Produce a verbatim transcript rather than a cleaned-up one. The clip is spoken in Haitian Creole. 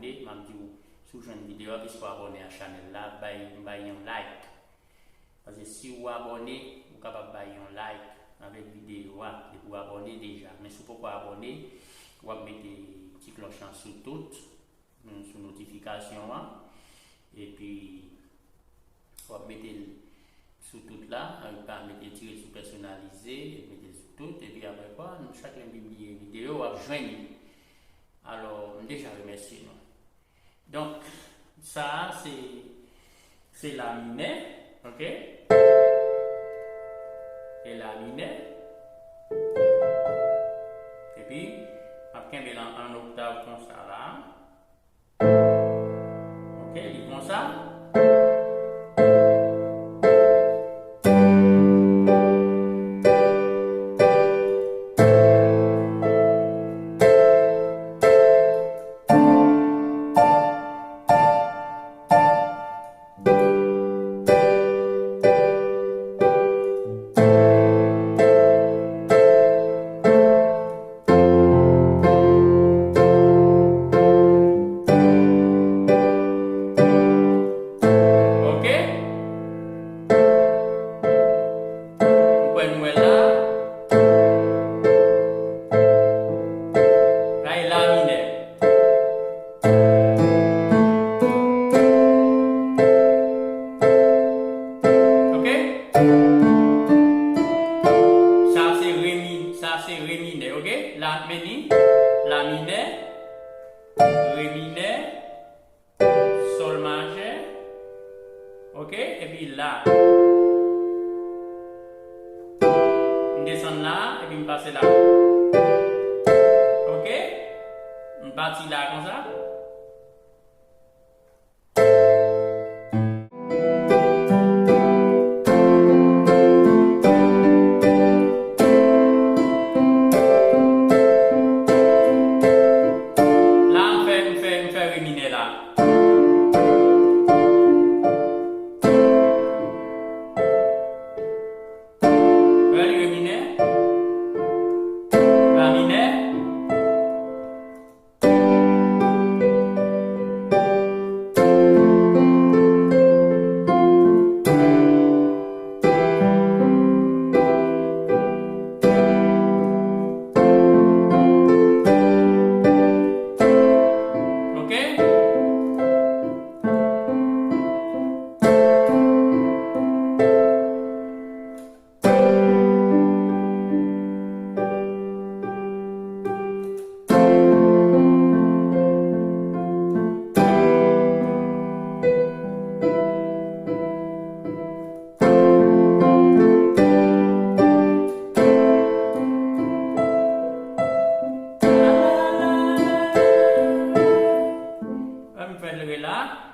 M ap di w, si w jwenn videyo a, piske w abòne a chanèl la, bay, bay yon like. Paske si w abòne, ou kapab bay yon like avèk videyo a. Depi w abòne deja. Men si w poko abòne, w ap mete ti klòch lan sou tout, sou notifikasyon an. Epi, w ap mete l sou tout la, pa mete tire l sou pèsonalize, mete l sou tout, epi apre kwa, nou chak lè m pibliye videyo, w ap jwenn li. Alò, m deja remèsye nou. Donk, sa a se, se la minè, oke? E la minè. Epi, m ap kenbe l an, an oktav konsa la. Oke, li konsa. Oke? M kwè nou wè la. La e la minè. Oke? Sa se re mi-, sa se re minè, oke? La, men ni, la minè, re minè, sòl majè, oke? Epi la. M desann la, epi m pase la. Oke? M pati la konsa. La, m fè, m fè, m fè re minè la. Wè li re minè. La minè. Oke? Ann fè l re la.